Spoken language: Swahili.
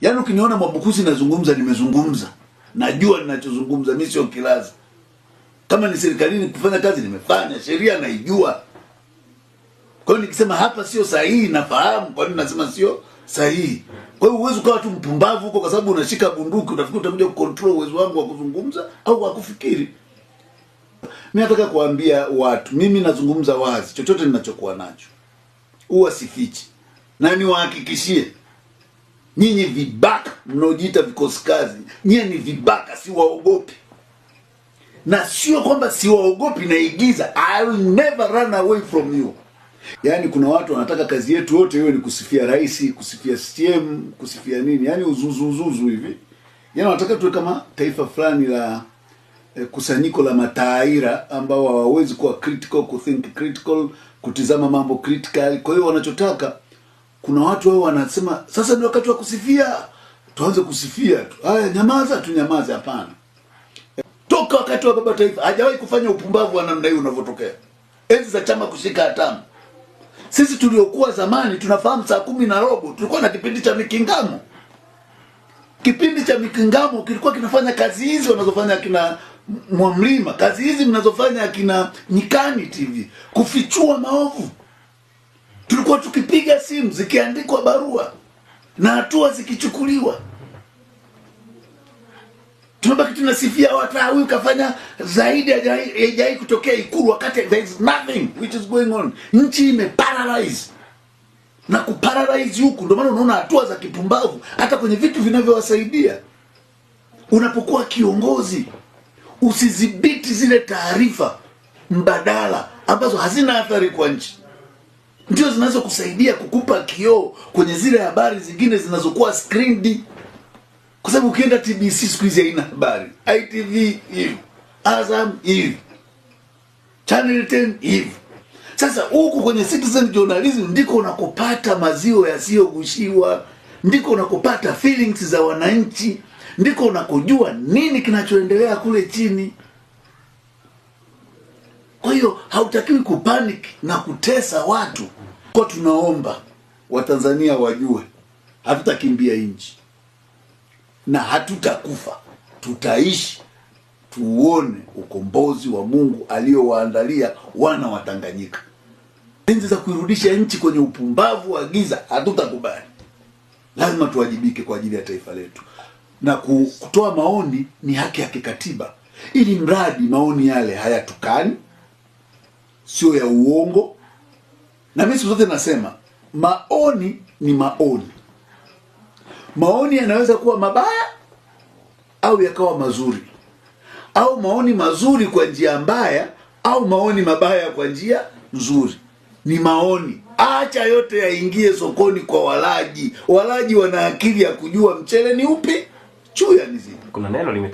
Yaani ukiniona Mwabukusi nazungumza, nimezungumza, najua ninachozungumza, mimi sio kilaza. Kama ni serikalini kufanya kazi, nimefanya, sheria naijua. Kwa hiyo nikisema hapa sio sahihi, nafahamu kwa nini nasema sio sahihi. Kwa hiyo huwezi ukawa tu mpumbavu huko kwa sababu unashika bunduki utafikiri utakuja kucontrol uwezo wangu wa kuzungumza au wa kufikiri. Mimi nataka kuambia watu, mimi nazungumza wazi, chochote ninachokuwa nacho huwa sifichi, na niwahakikishie nyinyi vibaka mnaojiita vikosi kazi, nyinyi ni vibaka, siwaogopi. Na sio kwamba siwaogopi, naigiza. I will never run away from you. Yaani kuna watu wanataka kazi yetu yote iwe ni kusifia rais, kusifia CCM, kusifia nini, yaani uzuzu uzuzu hivi. Yaani wanataka tuwe kama taifa fulani la kusanyiko la mataira ambao hawawezi kuwa critical, kuthink critical, kutizama mambo critical. Kwa hiyo wanachotaka, kuna watu wao wanasema sasa ni wakati wa kusifia, tuanze kusifia tu. Haya, nyamaza tu, nyamaze. Hapana. Toka wakati wa baba taifa hajawahi kufanya upumbavu wa namna hiyo unavyotokea. Enzi za chama kushika hatamu, sisi tuliokuwa zamani tunafahamu saa 10:15 tulikuwa na kipindi cha Mikingamo. Kipindi cha Mikingamo kilikuwa kinafanya kazi hizi wanazofanya akina Mwamlima, kazi hizi mnazofanya akina Nyikani TV, kufichua maovu. Tulikuwa tukipiga simu zikiandikwa barua na hatua zikichukuliwa. Tunabaki tunasifia watu, "Ah, huyu kafanya zaidi, haijawahi kutokea Ikulu," wakati there is nothing which is going on. Nchi imeparalyze na kuparalyze huku, ndio maana unaona hatua za kipumbavu hata kwenye vitu vinavyowasaidia. Unapokuwa kiongozi, usidhibiti zile taarifa mbadala ambazo hazina athari kwa nchi, ndio zinazokusaidia kukupa kioo kwenye zile habari zingine zinazokuwa screened, kwa sababu ukienda TBC siku hizi haina habari, ITV hivi, Azam hivi, Channel 10 hivi. Sasa huku kwenye citizen journalism ndiko unakopata maziwa yasiyogushiwa, ndiko unakopata feelings za wananchi, ndiko unakojua nini kinachoendelea kule chini. Kwa hiyo hautakiwi kupanic na kutesa watu. Kwa tunaomba Watanzania wajue hatutakimbia nchi na hatutakufa, tutaishi tuone ukombozi wa Mungu aliowaandalia wana wa Tanganyika. Enzi za kuirudisha nchi kwenye upumbavu wa giza hatutakubali. Lazima tuwajibike kwa ajili ya taifa letu, na kutoa maoni ni haki ya kikatiba, ili mradi maoni yale hayatukani, sio ya uongo. Na mimi siku zote nasema maoni ni maoni. Maoni yanaweza kuwa mabaya au yakawa mazuri, au maoni mazuri kwa njia mbaya au maoni mabaya kwa njia nzuri. Ni maoni. Acha yote yaingie sokoni kwa walaji. Walaji wana akili ya kujua mchele ni upi, chuya ni zipi. Kuna neno lime